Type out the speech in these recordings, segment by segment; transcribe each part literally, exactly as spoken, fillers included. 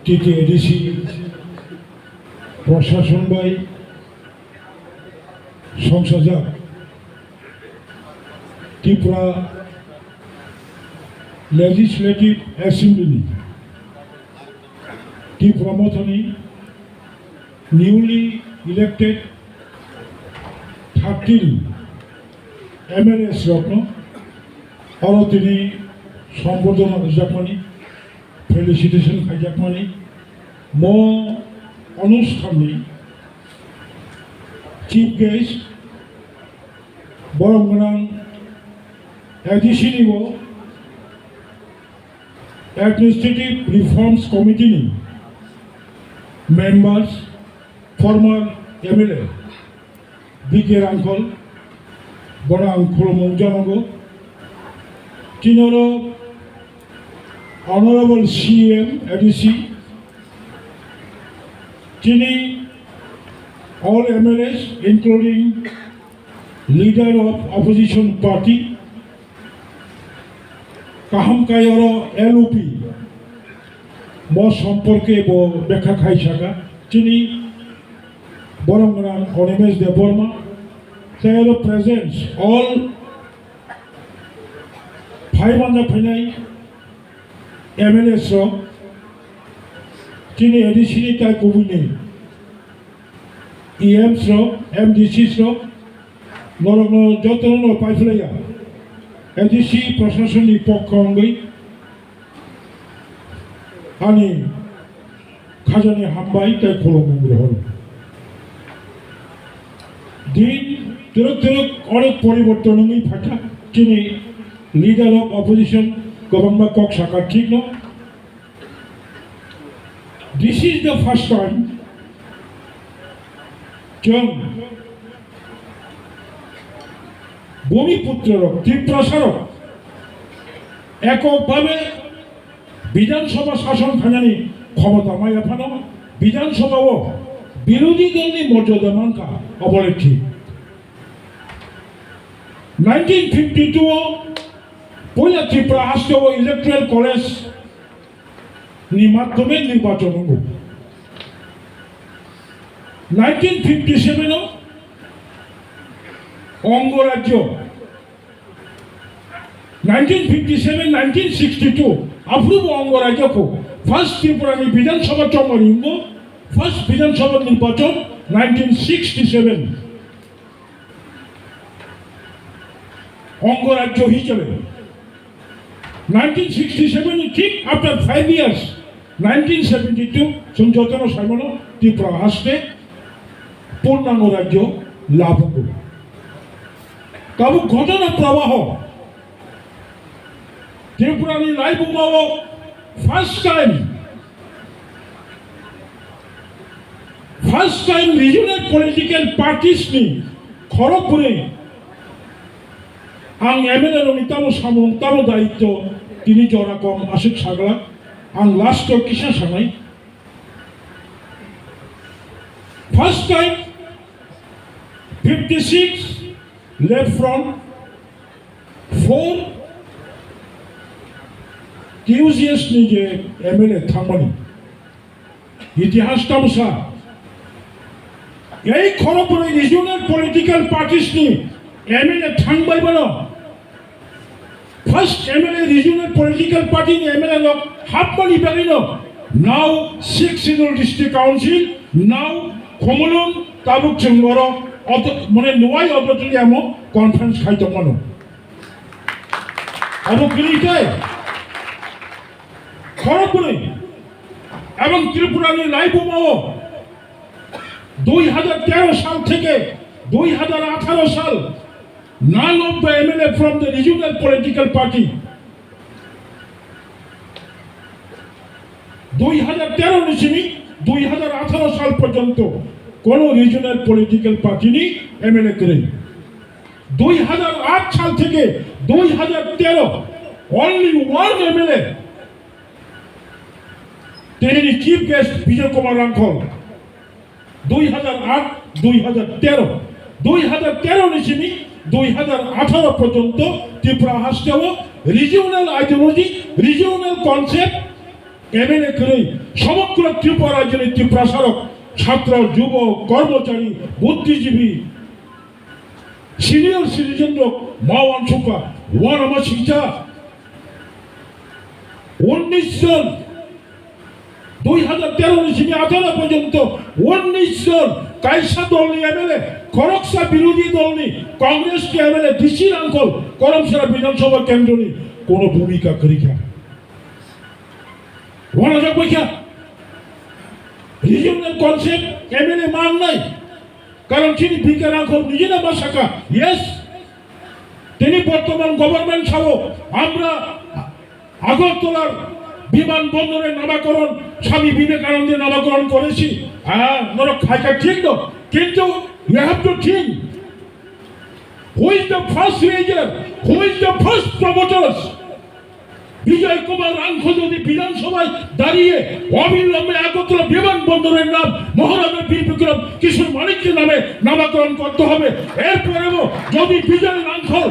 T T A D C proshason bai songsajak Tripura Legislative Assembly ni Tripura Mothani newly elected thirteen M L As rokno oro tini sombordhona rwjakmani, felicitation khaijakmani, mo onusthanni chief guest borom gwnang A D C ni bo Administrative Reforms Committee ni members, former M L A B K Rangkhol, bono ang khulumung janogo. Tini oro Honorable C M A D C, tini all M L As, including Leader of Opposition Party, kaham kai oro L O P, bo somporke bo bekha khai saka, chini borom gwnang Animesh Debbarma, tei oro present all phai manja phainai M L As rok, chini A D C ni tai kubui ni E Ms rok, M D Cs rok, norokno jotono no paiphlaiya. A D C prosasonni pokho wngwi ani khajani hambai tei khulumung rohoro. Din twrwk twrwk onek poriborton wngwi phaikha, chini leader of opposition kwbangma kok sakha thikno. This is the first time chwng Bhumiputro rok, Tiprasa rok, ekok bhabe Bidhan Sabha sason khainani khomota maya phano Bidhan Sabha o birodhi dol ni morjada mankha, obole thik. Nineteen fifty-two o puila Tripura haste o Electoral College ni madhyome nirbachon wngo. Nineteen fifty-seven o Ongo Rajyo, nineteen fifty-seven, nineteen sixty-two, aphuru bo Ongo Rajyo kho. First Tripura ni Bidhan Sabha chongmani wngo, first Bidhan Sabha nirbachon nineteen sixty-seven. Ongo Rajyo hisabe nineteen sixty-seven ni thik after five years, nineteen seventy-two, chwng jotono saimano Tripura haste purnango rajyo labugo. Tabuk ghotona prabaho Tripura ni laibuma o first time, first time regional political parties ni khorok bwrwi ang M L A rokni tamo samung, tamo daityo tini jora kom aswk sagla, ang last o kisa sanai. First time fifty-six left front, four T U G S ni je M L A thangmani. Itihas tamo sa. Ei khorokbwrwi regional political parties ni M L A thangbai bono. First M L A regional political party ni M L A rok hapmani bagwino now Sixth Schedule District Council, now Khumulwng, tabuk chwng oro auto-, mane Nowai Auditorium o conference khai tongmano. Abo kwrwi khe khorokbwrwi ebong Tripura ni laibuma o dui hajar tero sal theke dui hajar atharo sal, none of the M L A from the regional political party. Dui hajar tero ni simi dui hajar atharo sal porjonto kono regional political party ni M L A kwrwi. Dui hajar aat sal theke dui hajar tero only one M L A, tini chief guest Bijoy Kumar Rangkhol. Dui hajar aat, dui hajar tero, dui hajar tero ni simi dui hajar atharo porjonto Tripura haste o regional ideology, regional concept, M L A kwrwi, somogro Tripura rajyoni Tiprasarok, chhatro, jubok, kormochari, budhijibi, senior citizen rok ma uansukha, uanama sikjak. Unnish jon, dui hajar tero ni simi atharo porjonto unnish jon kaisa dolni M L A, khoroksa birodhi dolni Congress ni M L A D C Rangkhol Karamsara Bidhan Sabha kendroni kono bhumika kwrwikha. Uanajak baikha. Regional concept M L A mangnai. Karon chini B K Rangkhol nijino ma sakha, yes, tini bortoman government sao, আমরা আগরতলার বিমানবন্দরের নামকরণ স্বামী বিবেকানন্দের নামকরণ করেছি। হ্যাঁ, norok khaikha thik no, kintu you have to think, who is the first leader, who is the first promoters? Bijoy Kumar Rangkhol jodi Bidhan Sabhay dariye obilombe Agartala biman bondorer nam Maharaja Bir Bikram Kishore Manikni name namakron korte hobe, erpore o jodi Bijoy Rangkhol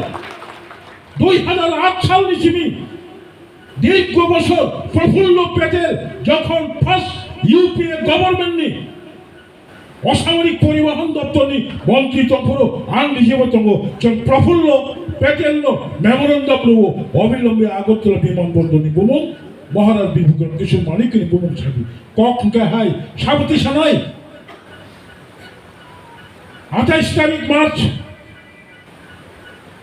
dui hajar aat salni simi dirgho bochor Prafullo Patel jokhon first U P A governmentni Osamorik Poribohon Doptorni montri tongphuru ang nijebo tongo, chwng Prafullo Patelno memorandum rwo, obilombe Agartala biman bondorni bumung Maharaj Bir Bikram Kishore Manikni bumung sadi. Kok hwnkhe hai sabti sanai athais tarik March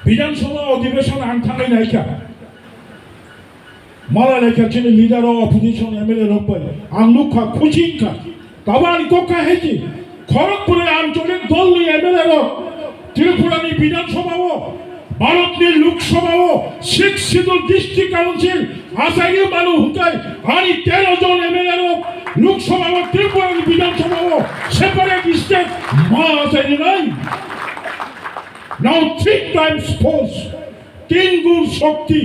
Bidhan Sabha odhibeson ang thangwi naikha. Mala lekha chini leader o opposition M L A rok bai. Ang nukha, khuchi wngkha. Tabo ani kok kha heji. Khorokpuri ancholik dol ni M L A rok Tripura ni Bidhan Sabha o, Bharat ni Lok Sabha o, Sixth Schedule District Council achaini manu hwnkhe ani tero jon M L A rok Lok Sabha o, Tripura ni Bidhan Sabha o separate state ma achaini nai. Now three times force, tin gun shokti,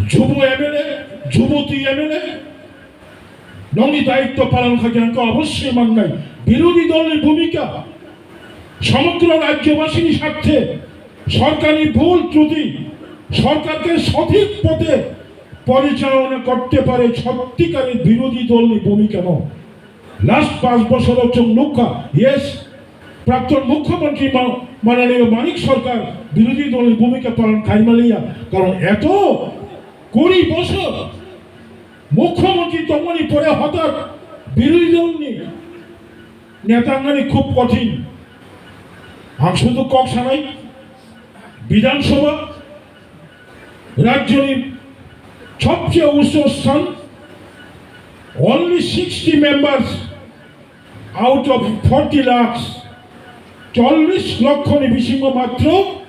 jubo M L A, juboti M L A, nongni daitto palon khaikhe ang khe obossoi mannai. Birodhi dolni bhumika, somogro rajyobasini swarthe sorkarni bhul truti, sorkarke sothik pothe porichalona korte pare, sottikarer birodhi dolni bhumika no. Last panch bochoro chwng nukha, yes, Prakton Mukhyamantri ma-, Mananiya Manik Sarkar birodhi dolni bhumika palon khaimaliya, karon eto kuri bochor Mukhyamantri tongmani pore hotat birodhi dolni neta wngnani khub kothin. Ang sudhu kok sanai, Bidhan Sabha, rajyoni sobcheye uchu sthan, only sixty members out of forty lakhs, chollish lokho ni bisingo matro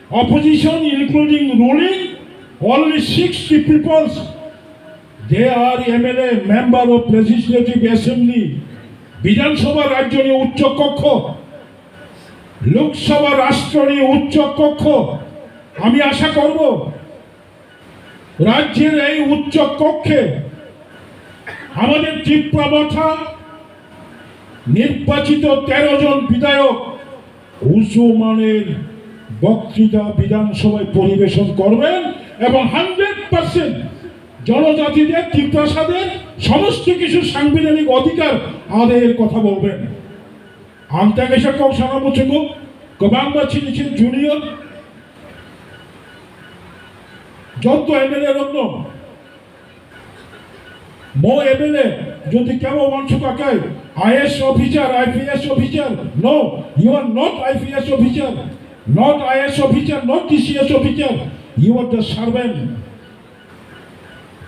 opposition including ruling, only sixty peoples, they are M L A, member of Legislative Assembly, Bidhan Sabha rajyoni uccho kokho, Lok Sabha rashtroni uccho kokho, ami asha korbo, রাজ্যের এই উচ্চ কক্ষে আমাদের ত্রিপুরা মথা নির্বাচিত তেরো জন বিধায়ক উঁচু মানের বক্তৃতা বিধানসভায় পরিবেশন করবেন এবং হান্ড্রেড পার্সেন্ট জনজাতিদের, তিপ্রাসাদের সমস্ত কিছু সাংবিধানিক অধিকার আদায়ের কথা বলবেন। Ang tei kaisa kok sana muchungo, kwbangma chini chini junior joto M L A rokno mo M L A jodi kebo wansukha khe I A S officer, I P S officer, no, you are not I P S officer, not I A S officer, not T C S officer, you are the servant.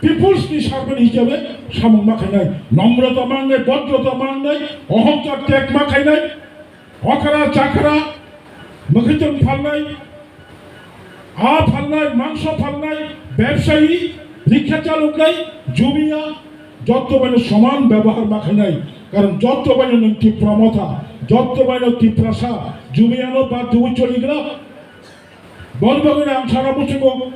Peoples ni servant hisabe samung ma khainai, nomrota mangnai, bodrota mangnai, ohongkar tek ma khainai, okra chakra, mwkhwtwng phalnai, aa phalnai, mangso phalnai, bebsayi, rikha chaloknai, jumia, jotto baino soman bebohar ma khainai. Karon jotto baino nwng Tipra Motha, jotto baino Tiprasa, jumia no ba duwi choligra. Boni bagwi ang sana muchungo.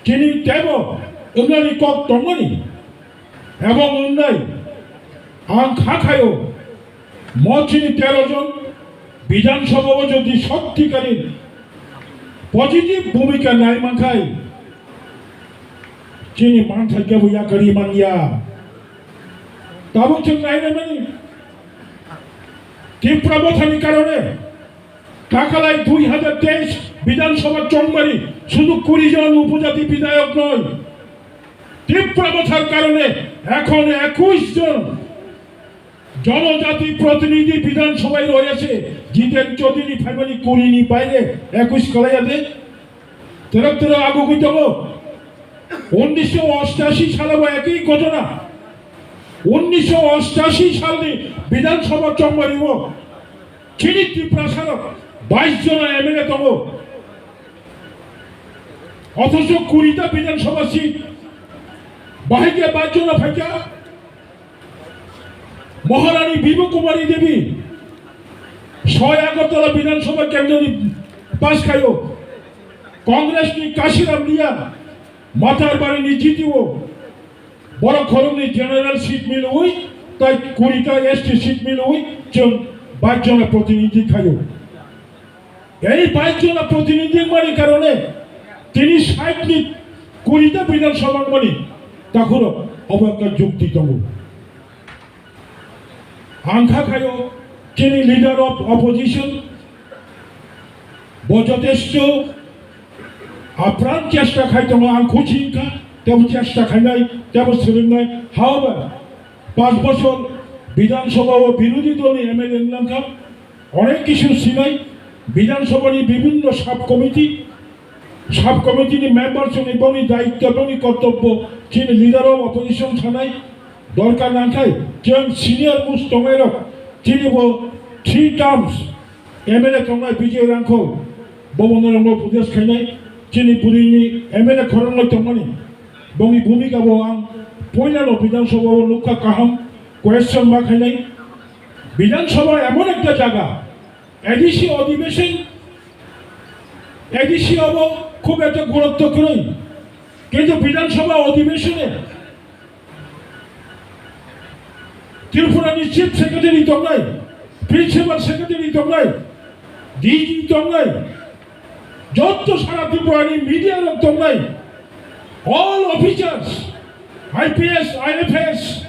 Chini tebo wngnani kok tongmani, ebong wngnai ang kha khaio, mo chini tero jon Bidhan Sabha o jodi sotti kari positive bhumika nai mankhai, Chini manthai kebo yakari manya. Tabuk chwng nai nai mani. Tipra Mothani karone takalai dui hajar teis Bidhan Sabha chongmani sudu kuri jon upojati bidhayok noi. Tipra Mothar karone ekhon ekush jon জনজাতি প্রতিনিধি বিধানসভায় রয়েছে, জিতেন চৌধুরী ফ্যামিলি কুড়িনি বাইরে একুশ কলাইয়াতে তেরো তেরো আগুগুই tongo. উনিশশো অষ্টাশি সালে একই ঘটনা. উনিশশো অষ্টাশি সালনি বিধানসভা চৌমারিও চিনি ত্রিপুরা সালক বাইশ জন এমএলএ tongo. অথচ কুড়িটা বিধানসভা সিট বাহিকে বাইশ জন ফাইকা. মহারানী বিভু কুমারী দেবী ছয় আগরতলা বিধানসভা কেন্দ্রনি পাস খাইও কংগ্রেসনি কাশিরাম রিয়া মাতারবাড়িনি জিতিও বড় খরমনি জেনারেল সিট মিলউই তাই কুড়িটা এসটি সিট মিলউই চং বাইশ জনের প্রতিনিধি খাইও. এই বাইশ জনের প্রতিনিধি মানে কারণে তিনি ষাট নি কুড়িটা বিধানসভা মানে তখনও অবজ্ঞা যুক্তি tongo. Ang kha khayo chini leader of opposition bo jotesto apran chesta khai tongo, ang khuchi wngkha, tebo chesta khainai, tebo swrwngnai. However, panch bochor Bidhan Sabha o birodhi dolni M L A wngkha, onek kisu sinai Bidhan Sabha ni bibhinno sub committee, sub committee ni member chwngni boni daitto, boni kortobbo chini leader of opposition sanai dorkar nangkhai, chwng senior most tongnai rok chini bo three terms M L A tongnai Bijoy Rangkhol, bo bo norok no budes khainai, chini bwrwi ni M L A khorang noi tongmani, bongni bhumika bo ang poila no Bidhan Sabha o nukha kaham question ma khainai. Bidhan Sabha emon ekta jaga, A D C odhibeson, A D C obo khub ekta gurutto kwrwi. Kintu Bidhan Sabha odhibesone Tripura ni Chief Secretary tongnai, Principal Secretary tongnai, D G tongnai, jotto sara Tripura ni media rok tongnai, all officers, I P S, I F S,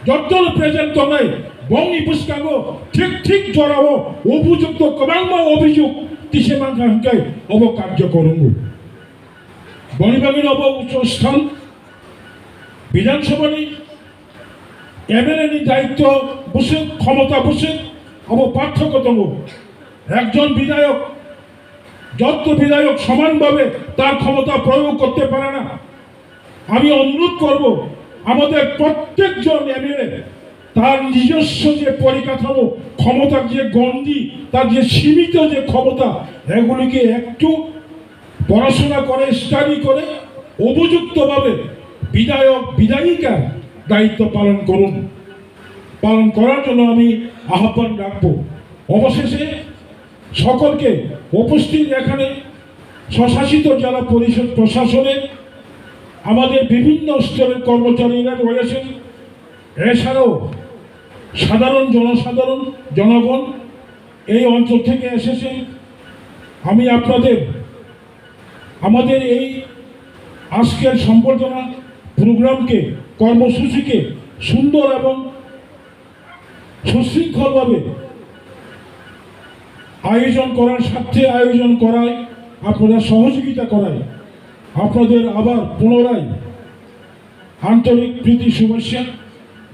jotto present tongnai, bongni bwskango thik thik jorao upojukto kwbangma obhijog tise mankha hwnkhe obo karjokor wngo. Boni bagwi obo ucho sthan Bidhan Sabha ni M L A ni daitto bwswk, khomota bwswk, obo parthokyo tongo. Ekjon bidhayok, jotto bidhayok soman bhabe tar khomota proyog korte pare na. আমি অনুরোধ করব, আমাদের প্রত্যেকজন এমএলএ তার নিজস্ব যে পরিকাঠামো, ক্ষমতার যে গণ্ডি, তার যে সীমিত যে ক্ষমতা, এগুলিকে একটু পড়াশোনা করে, স্টাডি করে উপযুক্তভাবে বিধায়ক বিধায়িকার দায়িত্ব পালন করুন। পালন করার জন্য আমি আহ্বান রাখব। অবশেষে সকলকে উপস্থিত এখানে স্বশাসিত জেলা পরিষদ প্রশাসনের আমাদের বিভিন্ন স্তরের কর্মচারীরা রয়েছেন, এছাড়াও সাধারণ জনসাধারণ, জনগণ এই অঞ্চল থেকে এসেছেন। আমি আপনাদের আমাদের এই আজকের সম্বর্ধনা প্রোগ্রামকে, কর্মসূচিকে সুন্দর এবং সুশৃঙ্খলভাবে আয়োজন করার স্বার্থে আয়োজন করায়, আপনারা সহযোগিতা করায় আপনাদের আবার পুনরায় আন্তরিক প্রীতি শুভেচ্ছা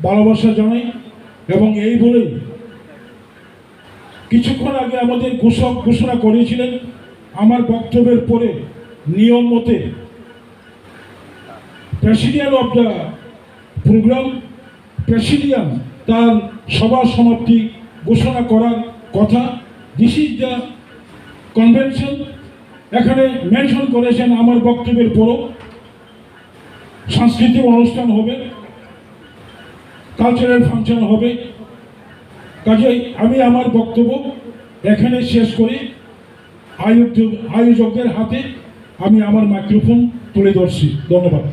ভালোবাসা জানাই। এবং এই বলেই কিছুক্ষণ আগে আমাদের ঘোষক ঘোষণা করেছিলেন, আমার বক্তব্যের পরে নিয়ম মতে President of the program, presidium তার সভা সমাপ্তি ঘোষণা করার কথা। This is the convention। এখানে মেনশন করেছেন আমার বক্তব্যের পরও সাংস্কৃতিক অনুষ্ঠান হবে, কালচারাল ফাংশন হবে। কাজেই আমি আমার বক্তব্য এখানে শেষ করি। আয়োজক, আয়োজকদের হাতে আমি আমার মাইক্রোফোন তুলে ধরছি। ধন্যবাদ।